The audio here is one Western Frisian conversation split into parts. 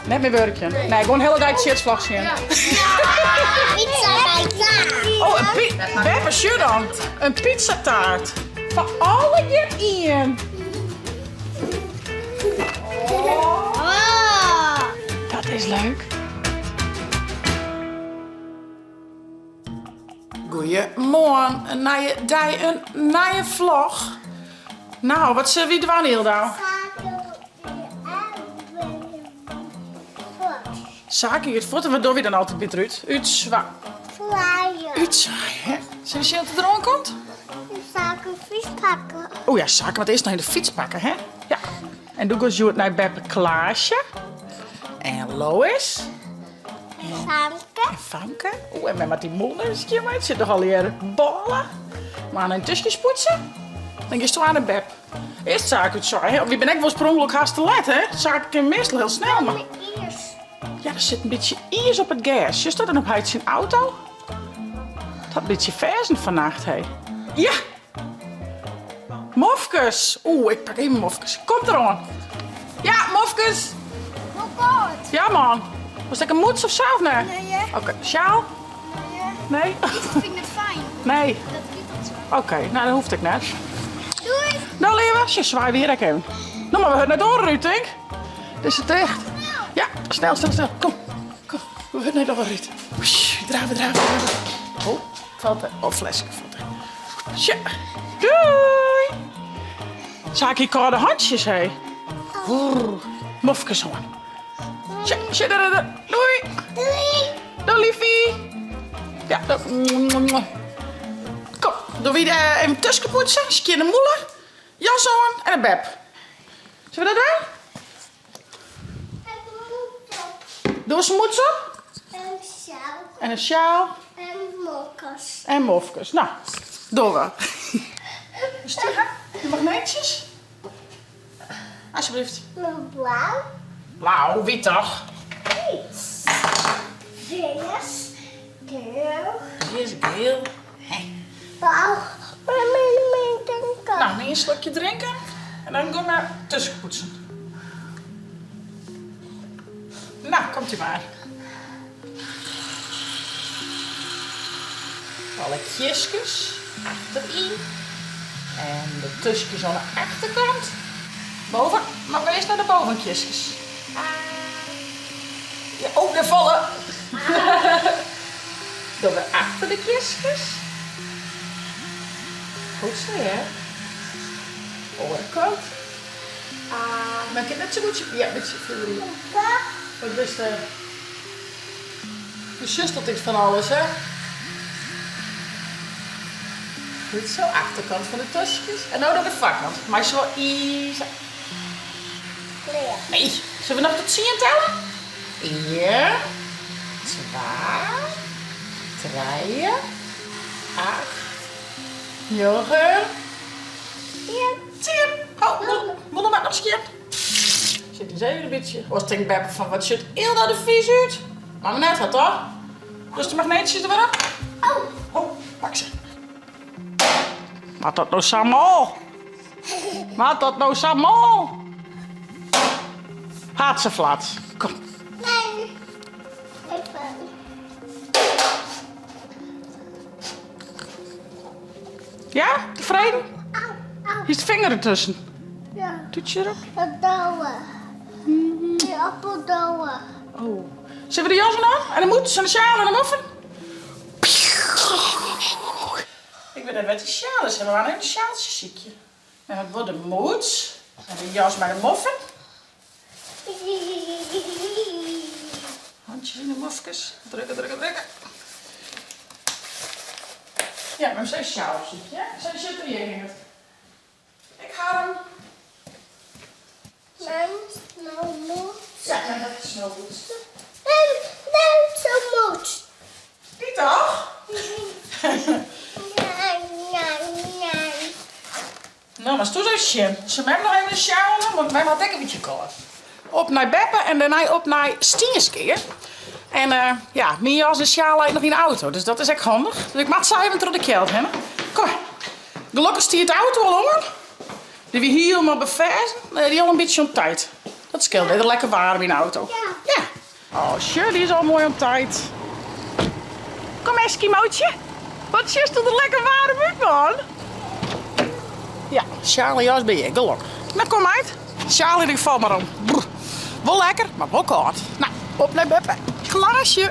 Net mear wurkjen? Nee, gewoan de hiele dei tsjitsvlog sjen. Pizza by taart. Oh, in pi Beppe, sjoch dan. In pizzataart. Foar allegear ien. Oh. Dat is leuk. Goeiemoarn, in nije dei, in nije vlog. Nou, wat sille wy dwaan, Yldau? Sake giet fuort en wat dogge wy dan altyd by it rút? Útswa. Swaaien. Útswaaien, hè? Sille we sjen oft it deroan komt? Sake fyts pakke. Oh ja, Sake moat earst noch even de fyts pakke, hè? Ja. En doe giest hjoed nei beppe Klaasje. En Lois. En Famke. En Famke. Oeh, en mem moat dy mûle even skjinmeitsje. Sit noch allegear bôle. Mar in tusken poetse. Dan giest oan nei bep. Earst Sake útswaaie. Wy binne ek wolris per ûngelok hast te let, hè? Sake kin meastal hiel snel, mar... Iis. Ja, der sit in bytsje iis op it gers. Sjochst dat? En op heit syn auto. It hat in bytsje ferzen fannacht, hé. Ja! Mofkes! Oeh, ik pak even mofkes. Komt deroan. Ja, mofkes! Hoe koud? Ja, man. Wolst ek in mûts of sa, of net? Nee, hè? Oké, sjaal? Nee, hè? Nee? Ik fyn it fijn. Nee. Dat giet al zo. Oké, nou dat hoecht ek net. Doei! Nou, leave, se swaai weer ek even. Nou, mar we hurd net oare út, tink. Is it ticht? Ja, snel, snel, snel. Kom, kom. We hurd net oare út. Drave, drave, drave. Oh, falt er. Oh, fleske falt er. Sja. Doei! Sake hie kâlde hantsjes, hé. Mofkes oan. Sja, sja, dêr, dêr. Doei! Doei! Doei, liefie! Ja, do. Kom, dogge wy even tuskenpoetsen, skjinne mûle, jas oan en in bep. Sille we dat dwaan? Doe in mûts op. En in sjaal. En in sjaal. En mofkes. En mofkes. Nou, dogge we. Stiga, de magneetsjes. Alsjeblieft. Blau. Blau, wyt toch? Wyt. Geel. Geel. Is geel. Hé. Blau. Drinken. Nou, nu een slokje drinken. En dan gaan we tuskenpoetsen. Nou, komt u maar. Alle kistjes achterin. En de tusjes aan de achterkant. Boven, maar we eerst naar de bovenkistjes. Ja, oh, daar vallen. Doen we achter de kistjes. Goed zo, hè? Oare kant. Ah, maar ik heb net zo goed... Ja, met je Wat is de... De zus dat ik van alles, hè? Goed zo, achterkant van de tusjes. En nou naar de voorkant. Maar zo iets. Nee, zullen we nog tot 10 tellen? 1, 2, 3, 8, 9, 10. Oh, mûle moat noch skjin. Sit eens even een beetje. Was tinkt Beppe fan wat sjocht Ylda der fies út? Mar we net hat toch? Dus de magneetsjes der wer op? Oh. Oh, pak ze. Moat dat no sa mâl? Moat dat no sa mâl? Hatseflat. Kom. Nee. Even. Ja, tevreden? Au, au. Hier is de vinger ertussen. Ja. Toetje erop. Dat douwen. Die appel douwen. Oh. Zullen we de jas aan? En de muts en de sjaal en de moffen? Ik weet net wat die sjaal is. We waren even een sjaaltje ziekje. Nou, het wordt de muts en de jas met de moffen. Handjes in de mofkes. Drukken, drukken, drukken. Ja, maar zo'n sjaal op ziekje. Zo zit er hier in het. Ik ga hem. Mijn snowmoed. Ja, mijn dat is snowmoed. Mijn, mijn snowmoed. Die toch? Nee, nee, nee. Nou, maar stoer zo sjen. Ze hebben nog even een sjaal om, want mij had ik een beetje koud. Op naar Beppe en daarna op naar Stienskeer. En uh, ja, mijn jas en sjaal lijkt nog in de auto, dus dat is echt handig. Dus ik maak ze even door de kjeld, hè. Kom. Gelukkig stiet de auto al om. Die we helemaal beversen. Die al een beetje om tijd. Dat skeelt wer lekker waarm yn de auto. Ja. Oh, sjoch, dy is al moai op tijd. Kom Eskimootje. Wat sjochst der lekker waarm út, man. Ja, sjaal en jas by je, gelokkich. Nou, kom meid. Sjaal yn ieder gefal mar om. Brr. Wol lekker, mar wol kâld. Nou, op nei beppe. Glaasje.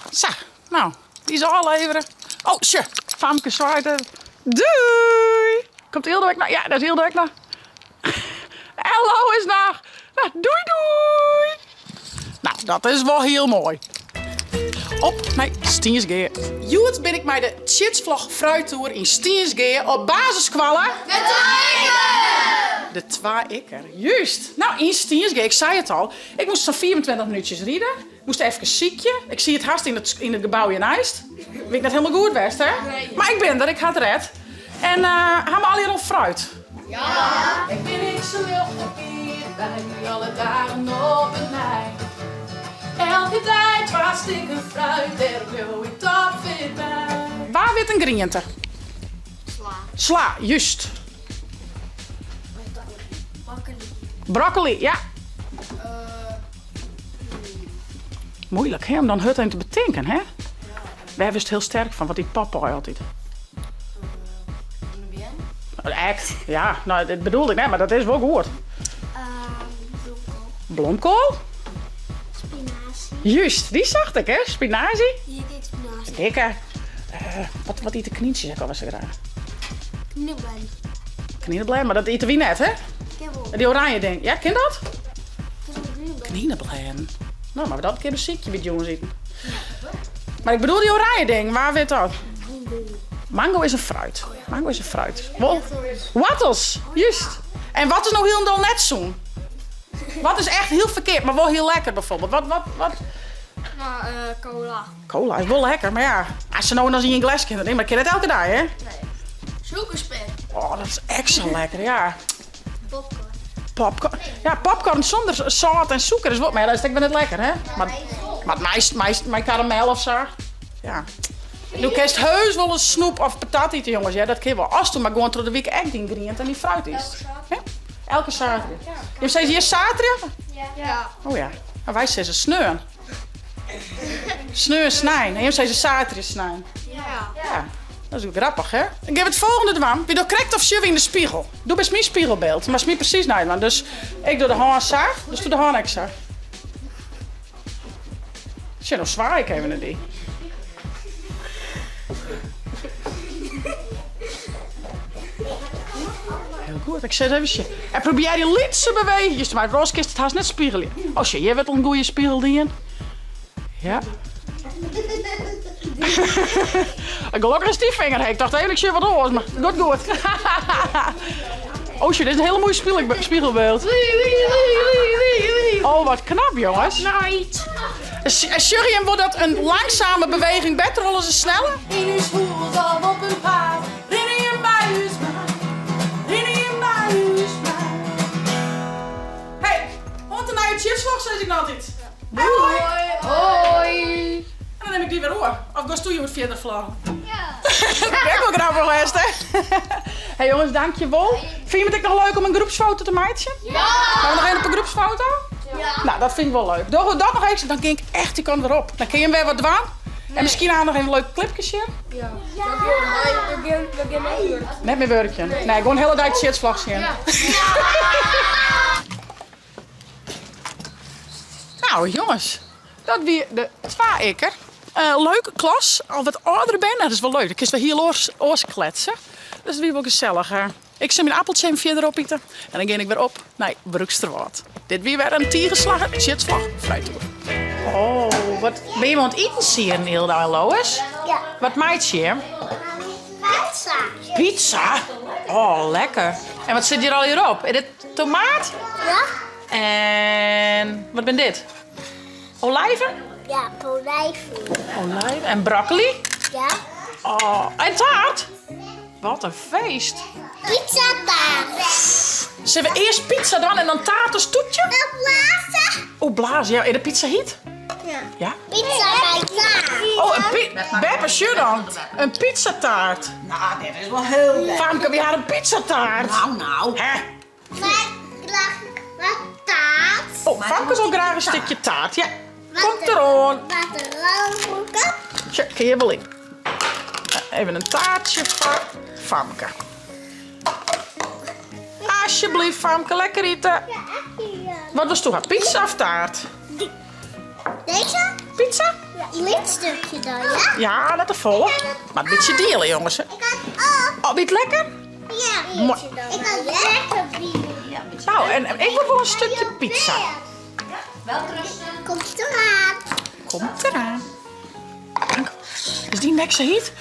Sa, nou, dy is ôflevere. Oh, sjoch, famke swaait even. Doei! Komt Hildo ek noch? Ja, dat is Hildo ek noch. Ello is noch. Nou, doei doei! Nou, dat is wol hiel moai. Op nei Stynsgea. Hjoed bin ik mei de Tsjitsvlog Fruittoer yn Stynsgea op basisskoalle. De Twa Ikker! De Twa Ikker, juist. Nou, yn Stynsgea, ik sei it al. Ik moast sa'n 25 minútsjes ride. Moast efkes sykje. Ik siet hast yn it, yn it gebou hjirneist. Wie ik net helemaal goed west, hè? Mar ik bin der, ik ha it red. En uh, ha we allegear al fruit? Ja! Ik bin ek sa ljocht op ierdbei, alle dagen op 'e nij. Elke dei twa stikken fruit, dêr bliuw ik topfit by. Wa wit in griente? Sla. Sla, juist. Broccoli. Broccoli, ja. Moeilijk hè, om dan hurd even te betinken hè? Wêr wurdst hiel sterk fan? Wat yt Popeye altyd? Echt? Ja, no dat bedoelde ik net, mar dat is wol goed. Blomkoal. Blomkoal? Spinazie. Juist, dy socht ik hè, spinazie. Hjir eat spinazie. Dikke. Wat, wat ite knyntsjes ek alwer sa graach? Knineblêden. Knineblêden, mar dat ite wy net hè? Kin wol. Dy oranje ding, ja kin dat? Knineblêden. No, moatte we dat in kear besykje by it jûnsiten. Mar ik bedoel dy oranje ding, wa wit dat? Mango is in fruit. Mango is in fruit. Wol? Woartels, juist. En wat is no hielendal net sûn? Wat is echt hiel ferkeard, mar wol hiel lekker bijvoorbeeld? Wat, wat, wat? No, cola. Cola is wol lekker, mar ja, as se no en dan ien gleske drinke, mar kin net elke dei, hè? Nee. Sûkerspen. Oh, dat is ek sa lekker, ja. Popcorn. Popcorn. Ja, popcorn sûnder sâlt en sûker is wol, mar ja, dat is ek wer net lekker, hè? Mar, mar mei, mei, mei karamel of sa. Ja. Do kinst heus wol in snoep of patat ite, jonges, ja, dat kin wol. Ast do mar gewoan troch de wike ek dyn griente en dyn fruit ytst. Ja? Elke saterdei. Jim sizze hjir saterdei? Ja. Oh ja. Nou, wy sizze sneon. Sneon, snein. En jim sizze saterdei, snein. Ja. Ja. Dat is grappich, hè? Dan gean we it folgjende dwaan. Wy dogge krekt of sjogge we yn de spegel. Do bist myn spiegelbeeld. Moatst my presys neidwaan. Dus ik doch de hân sa, dus do de hân ek sa. Sjoch, no swaai ik even nei dy. Hiel goed, ik sil even sjen. En probearje lytse bewegingjes te meitsjen, oars kinst it hast net spiegelje. Oh sjoch, hjir wurdt al in goede spiegel dien. Ja. Gelokkich is dy finger heech. Ik tocht even, ik sjoch wat oars, mar goed goed. Oh sjoch, dit is in hiele moaie spiegelbeeld. Oh, wat knap jonges. Night. Sjogge jim wol dat in langsame beweging better wol as in snelle? Yn ús hûs of op 'en paad, rinne jim by ús mei, rinne jim by ús mei. Hey, oant de nije Tsjitsvlog sis ik no altyd. Hoi! Hoi! En dan nim ik dy wer oer. Of goasto hjoed fierder vloggen? Ja. Dat is ek wol grappich west, hè? Hey jonges, dankjewol. Fine jim it ek noch leuk om in groepsfoto te meitsjen? Ja! Wolle we noch even op in groepsfoto? Ja. Nou, dat fyn ik wol leuk. Dogge we dat noch even, dan gean ik echt dy kant wer op. Dan kinne jim wer wat dwaan. En miskien ha we noch even in leuk klipke sjen. Ja. We gean net wurkjen. Net mear wurkjen. Nee, gewoan de hiele dei Tsjitsvlog sjen. Ja. Nou, jonges, dat wie de Twa Ikker. Leuke klas, al wat âldere bern. Dat is wol leuk, dan kinst wer hiel oars, oars kletse. Dus dat wie wol gesellich. Ik sil myn appeltsje even fierder opite en dan gean ik wer op nei Broeksterwâld. Dit wie wer in tige slagge Tsjitsvlog Fruittoer. Oh, wat binne jim oan it iten sieren, Hilda en Lois? Ja. Wat meitsje jim? Pizza. Pizza? Oh, lekker. En wat sit hjir allegear op? Is dit tomaat? Ja. En wat bin dit? Olijven? Ja, olijven. Olijven en broccoli? Ja. Oh, en taart? Wat in feest. Pizza taart. Sille we earst pizza dwaan en dan taart as toetsje? Dan blaze. Oh, blaze. Ja, is de pizza hyt? Ja. Ja? Pizza mei taart. Oh, in pi Beppe, sjoch dan. In pizzataart. Nou, dit is wol hiel lekker. Famke, wy ha in pizzataart. Nou, nou. Hè? Wij graag wat taart. Oh, Famke wil graach in stikje taart. Ja, komt deroan. Wat roken. Sjoch, kin hjir wol yn. Even in taartsje foar Famke. Alsjeblieft, Famke, lekker ite. Wat wolst do ha, pizza of taart? Deze? Pizza? Ja. Lyts stukje dan, ja? Ja, net te folle. Mar in bytsje diele, jonges. Ik had ook. Oh, wie it lekker? Ja. Mooi. Ik had lekker bier. Nou, en ik wil wol in stukje pizza. Welterusten. Komt eraan. Komt eraan. Is dy nek sa hyt?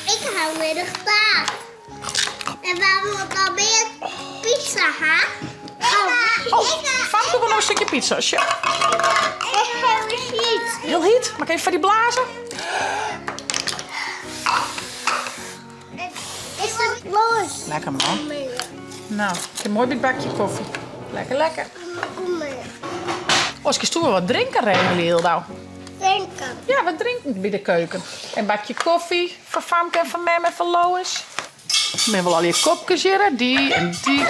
Ik ha middag taart. En waar we dan meer pizza ha? Oh, Famke wol no in stikje pizza. Sjoch. Ik ha hyt. Hiel hyt. Moat ik even foar dy blaze? Is het los? Lekker man. Nou, ik heb mooi by it bakje kofje. Lekker, lekker. Kom maar. Oh, kinst wol wat drinken regelje, Hildo? Drinken. Ja, wat drinken by de keuken. In bakje kofje foar Famke en foar mem en foar Lois. Mem wol allegear kopkes hjir, dy en dy.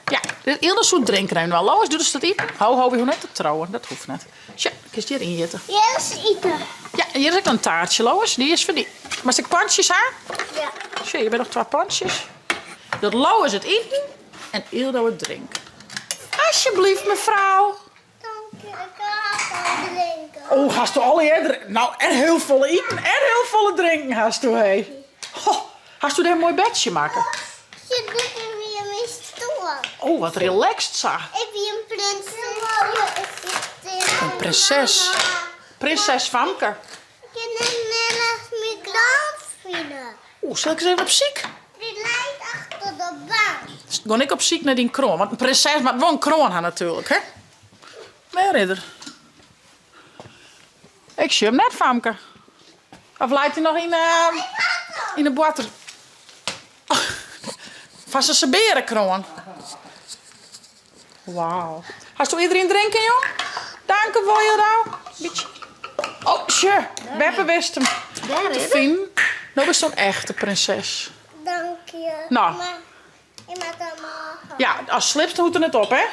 Ja, dit Hildo soe drinken even wel. Lois, doe dus dat iten. Ho, ho, wy hoege net te trouwen, dat hoecht net. Sjoch, kinst hjir ynjitte. Hjir is iten. Ja, en hjir is ek noch in taartsje, Lois. Dy is foar dy. Moatst ek pantsjes ha? Ja. Sjoch, hjir binne noch twa pantsjes. Dat Lois it iten en Hildo it drinken. Alsjeblieft, mefrou. Dank je, ik ha al drinken. Oh, hasto allegear drinken? Nou, en hiel folle iten en hiel folle drinken hasto, hé. Ho, hasto dêr in moai bedsje makke? Ze doet weer mijn stoel. Oh, wat relaxed sa. Ik ben een prinses. Een prinses. Prinses Famke. Ik kan net mijn krant vinden. Oeh, sil ik ris even op syk? Die leit achter de bank. Gean ik op syk nei dyn kroan, want in prinses moat wol in kroan ha natuerlik, hè? Wêr is er? Ik sjoch him net, Famke. Of leit hy noch yn yn 'e boarter? Fan sa'n bearekroan. Wauw. Hasto iderien drinken, jong? Dankewol, Jildou. Bytsje. Oh, sjoch. Beppe wist him te finen. No bist in echte prinses. Dank je. Nou. Maar je mag dan morgen. Ja, ast sliepst hoecht er net op, hè?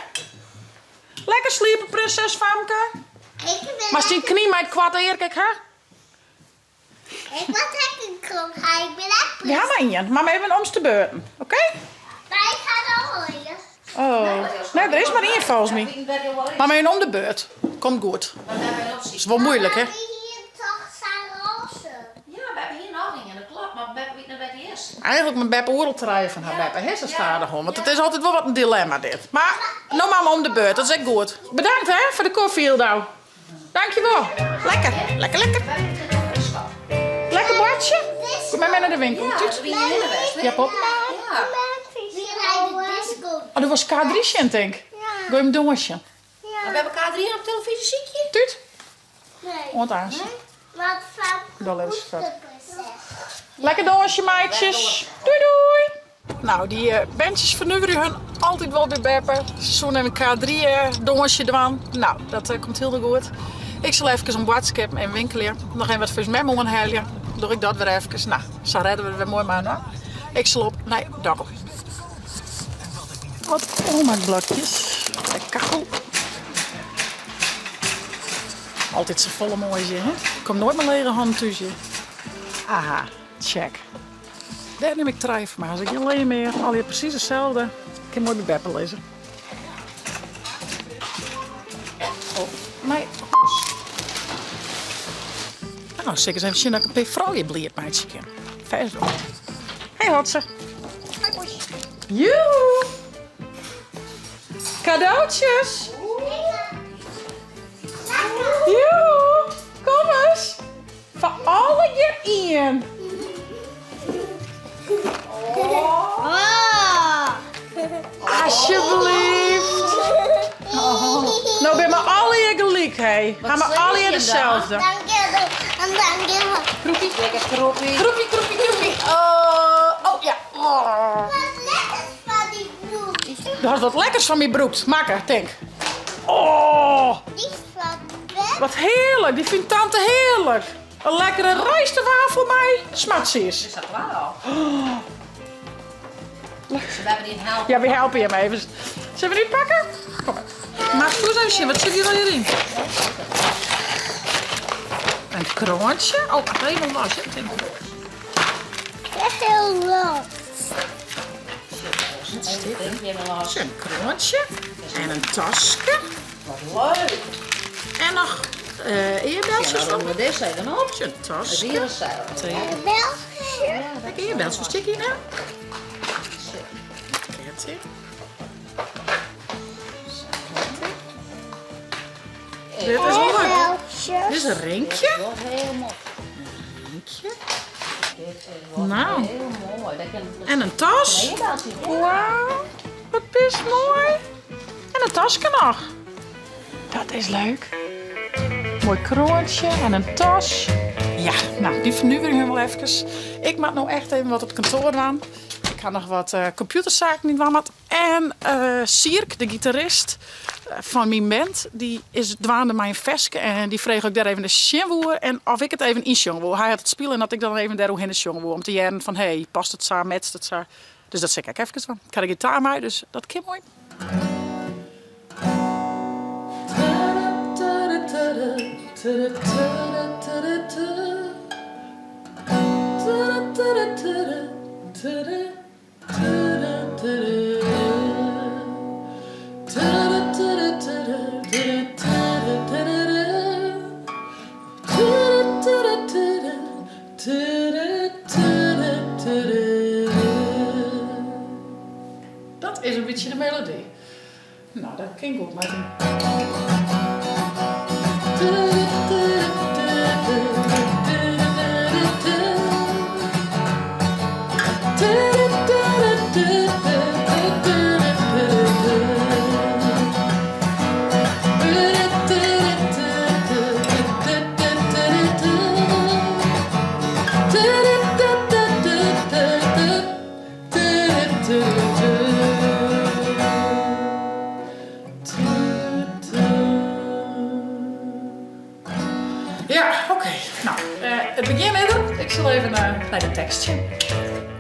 Lekker sliepe, prinses Famke. Ik wil Moatst dyn knie mei it koarte earke ek ha? Ik wat heb een krom. Ga ik ben echt Wy ha mar ien, mar even omste beurten, oké? Wij gaan al hooien. Oh. Nee, der is mar ien folgens my. Mar even om de beurt. Komt goed. Is wol moeilik, hè? We hier toch zijn roze. Ja, we hebben hier nog een, dat klopt, maar Beppe weet net wêr't dy is. Eigenlik moat Beppe oeral trije fan ha, Beppe, hè, sa stadichoan. Want it is altyd wol wat in dilemma dit. Mar no mar om de beurt, dat is ek goed. Bedankt hè, foar de kofje, Hildo. Dankjewol. Lekker, lekker, lekker. Lekker boartsje? Kom mei mei nei de winkel. Ja, Tút. we wiene hinne west. Ja, pop. Ja. Oh, do wolst K3 sjen, tink? Ja. Goai him dûnsjen. Maar we hebben K3 op televyzje sykje. Tút. Nee. Oant aanst. Wat van Dol even de prinses. Lekker dûnsje, meitsjes. Doei doei. Nou, dy berntsjes fernuverje hun altyd wol by beppe. Se soene even K3 dûnsje dwaan. Nou, dat komt hielendal goed. Ik sil efkes om boadskippen en winkelje. Noch even wat foar ús mem oanhelje. Doch ik dat wer efkes. Nou, sa rêde we it wer moai mei-inoar. Ik sil op nei Dokkum. Wat oanmakblokjes. De kachel. Altyd safolle moais hjir, hè? Kom noait mei lege hannen thús hjir. Aha, check. Dêr nim ik trije foar my. As ik gjin lean mear, allegear presys itselde. Ik kin moai by beppe lizze. Oh, nee. Nou, sil ik ris even sjen dat ik in pear froulju bliid meitsje kin. Fêst wol. Hey Hotse. Joe! Kadootsjes! Joe! Kom ris! Foar allegear ien! Alsjeblieft! No binne we allegear gelyk, hé. Ha we allegear deselfde. Kroepie. Lekker kroepie. Kroepie, kroepie, kroepie. Oh, oh ja. Oh. Wat lekkers fan dy brûkt. Do hast wat lekkers fan my brûkt. Makke, tink. Oh! Dy is fan Beppe. Wat hearlik, dy fynt tante hearlik. In lekkere rijstewafel mei smartsies. Is dat klaar al? Ze hebben die helpen. Ja, we helpen je even. Zullen we nu pakken? Kom maar. Maar doe eens even zien, wat zit hier al hierin? Een kroontje. Oh, helemaal los. hè, Tim. Echt heel los. Een kroontje. En een tasje. Wat leuk. En nog eerbeltjes. Ja, nou, deze even op. Een tasje. Hier is zeil. En Belgische. Kijk, eerbeltjes. Stik hier nou. Ketting. Dit is wel leuk. Belgische. Dit is een rinkje. Wel heel mooi. Rinkje. Dit is wel Nou. heel mooi. Dat kan En een tas. Eerbeltjes. Wauw, wat best mooi. En een tasje nog. Dat is leuk. Mooi kroontje en een tas. Ja, nou, die vernieuwing we wel even. Ik maak nou echt even wat op kantoor aan. Ik ga nog wat computerzaken niet wat. En Sierk, de gitarist van mijn band, die is dwaande mijn veske. En die vreeg ook daar even de shinwoer en of ik het even injongen wil. Hij had het spelen en dat ik dan even daar hoe heen wil. Om te jaren van, hey, past het zo, matcht het zo. Dus dat zeg ik even van. Ik had de gitaar mee, dus dat kan mooi. Dat is een beetje de melodie. Nou, dat klinkt goed, maar. Ja, oké. Nou, het begin is er. Ik zal even naar de tekstje.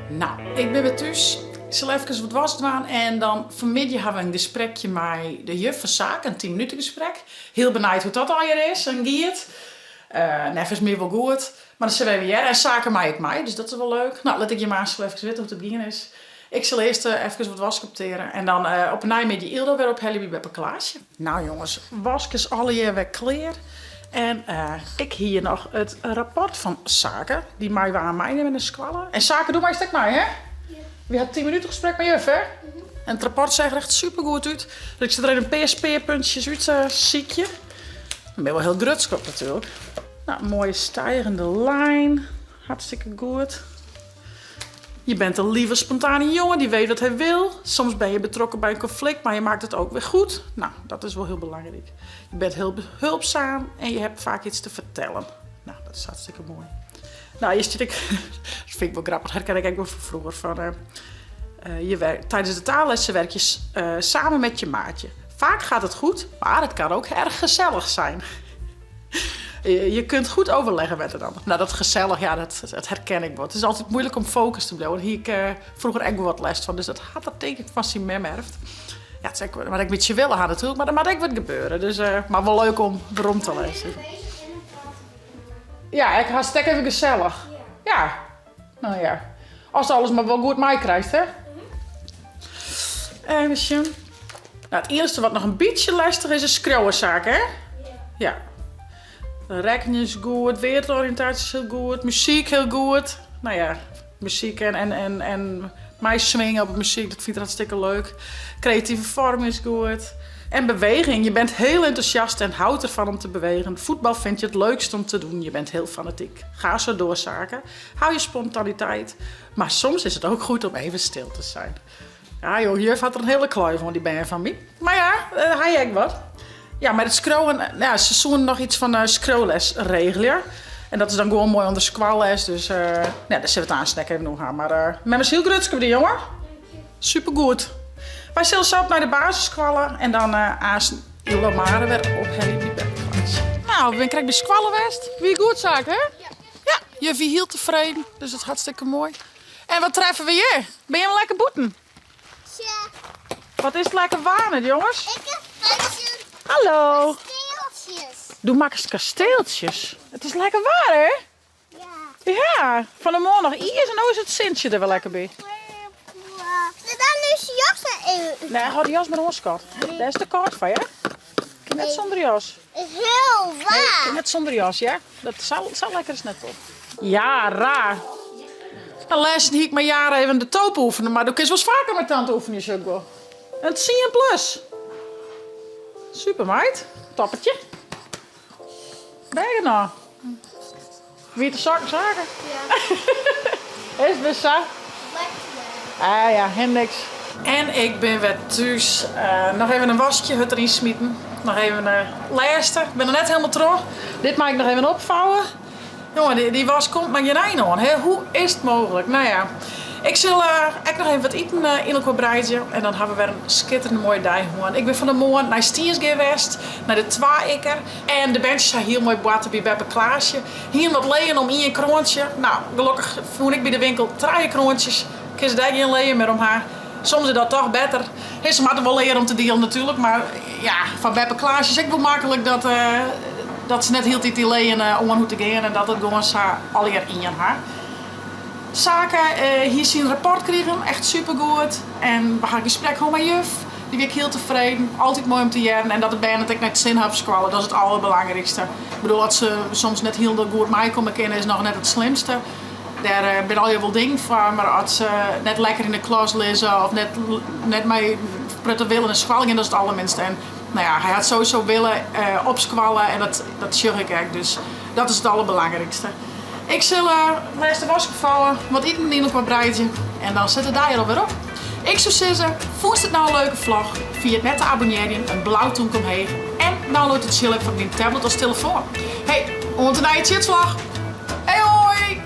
Nou, ik ben weer thuis. Ik zal even wat was doen en dan vanmiddag hebben we een gesprekje met de juf van zaken, een 10 minuten gesprek. Heel benieuwd hoe dat al hier is en giet. Neffens meer wel goed. Maar dan zijn we weer en zaken mij ik mij, dus dat is wel leuk. Nou, laat ik je maar eens even weten hoe het begin is. Ik zal eerst even wat was kopteren en dan op een nijmiddag Ildo weer op Helly bij Klaasje. Nou jongens, wask is alle jaar weer klaar. En ik hier nog het rapport van Zaken, die mij aan mij nemen in de squallen. En Zaken, doe maar een stuk mij, hè? Ja. We hadden 10 minuten gesprek met juf, hè? En het rapport zag er echt supergoed uit. Dus ik zit er in een PSP-puntjes uit, ziekje. Dan ben je wel heel grutsk op natuurlijk. Nou, mooie stijgende lijn. Hartstikke goed. Je bent een lieve, spontane jongen die weet wat hij wil. Soms ben je betrokken bij een conflict, maar je maakt het ook weer goed. Nou, dat is wel heel belangrijk. Je bent heel behulpzaam en je hebt vaak iets te vertellen. Nou, dat is hartstikke mooi. Nou, je zit ik, dat vind ik wel grappig, dat herken ik ook wel van vroeger. Van, je werkt, tijdens de taallessen werk je samen met je maatje. Vaak gaat het goed, maar het kan ook erg gezellig zijn. Je kunt goed overleggen met een ander. Nou, dat gezellig, ja, dat herken ik wel. Het is altijd moeilijk om focus te blijven. Hier ik vroeger ook wel wat les van, dus dat had dat denk ik van zijn mem erft. Ja, het is ook, maar ik met je willen gaan natuurlijk, maar dat mag ook wat gebeuren. Dus, maar wel leuk om erom te lezen. Ja, ik ga stek even gezellig. Ja. Nou ja. Als alles maar wel goed mij krijgt, hè? Even zien. Nou, het eerste wat nog een beetje lastig is, is schreeuwenzaak, hè? Ja. De rekenen is goed, wereldoriëntatie is heel goed, muziek heel goed. Nou ja, muziek en mij swingen op muziek, dat vind ik hartstikke leuk. Creatieve vorm is goed. En beweging, je bent heel enthousiast en houdt ervan om te bewegen. Voetbal vind je het leukst om te doen, je bent heel fanatiek. Ga zo door, zaken. Hou je spontaniteit. Maar soms is het ook goed om even stil te zijn. Ja joh, juf had er een hele klui van, die ben van mij. Maar ja, hij ook wat. Ja, maar het scrollen, nou ja, ze zoeken nog iets van scrolles regelen. En dat is dan gewoon mooi onder squalles. Dus nou, daar zullen we het aansnekken even nog aan. Maar met mijn ziel grutske die jongen. Supergoed. Wij zullen zo op naar de basisschool en dan uh, Ilomare weer op Helly die bedklas. Nou, we binne krekt by skoalle west. Wie goed saak, hè? Ja. Juf wie hiel tefreden, dus dat is hartstikke moai. En wat treffe we hjir? Bin jim lekker bûten? Ja. Wat is it lekker waarm net, jonges? Ik heb feestjes. Hallo. Kasteeltjes. Doe makkest kasteeltjes. It is lekker waar, hè? Ja. Ja, fan 'e moarn noch iis en no is it sintsje der wer lekker by. Zit dan nu jas in? Nee, hâld de jas mar oan, skat. Dêr is te kâld foar, ja? Kin net sûnder jas. Is heel Nee, warm. net sûnder jas, ja? Dat sa, sa lekker is net op. Ja, raar. Nou, lêsten hie ik mei Jara even de tope oefene, mar do kinst wolris faker mei tante oefenje, sjoch ik wol. In tsien plus. Super, meid. Toppertje. Bergen nou. Wiete sokken saken? Ja. Is het sa? Ah ja, helemaal niks. En ik bin wer thús. Noch even in waskje hurd deryn smiten. Noch even lêste. Ik bin noch net hielendal troch. Dit mei ik noch even opfouwe. Jonge, dy, dy wask komt mar gjin ein oan. Hè? Hoe is it mooglik? Nou ja, ik sil ek noch even wat iten yn elkoar breidzje. En dan ha we wer in skitterende moaie dei hân. Ik bin fan 'e moarn nei Stiensgea west, nei de Twa-ikker. En de berntsjes ha hiel moai boarte by beppe Klaasje. Hienen wat leien om ien kroantsje. Nou, gelokkich fûn ik by de winkel trije kroantsjes. Kinne se dêr gjin leien mear om ha. Soms is dat toch better. He, se moatte wol leare om te dielen natuerlik, mar ja, foar beppe Klaasje is ek wol maklik dat, dat se net hieltyd dy leien oan hoecht te gean en dat it gewoan sa allegear ien ha. Sake hie syn rapport krigen, echt supergoed. En we ha in gesprek hân mei juf, dy wie ek hiel tefreden. Altyd moai om te hearren en dat de bern it ek nei it sin ha op skoalle, dat is it alderbelangrykste. Ik bedoel, as se soms net hielendal goed meikomme kinne is noch net it slimste. Dêr binne allegear wol dingen foar, mar as se net lekker yn de klas lizze of net, net mei protte wille nei skoalle gean, dat is it allerminste. En no ja, hy hat sowieso wille op skoalle en dat, dat sjoch ik ek, dus dat is it allerbelangrykste. Ik sil lêste wask fouwe, wat iten yn elkoar breidzje en dan sit de dei der alwer op. Ik soe sizze, fûnst it no in leuke vlog? Ferjit net te abonnearjen, in blau tûmke omheech en download de Tsjill-app foar dyn tablet as telefoan. Hey, oant de nije Tsjitsvlog! Hey hoi!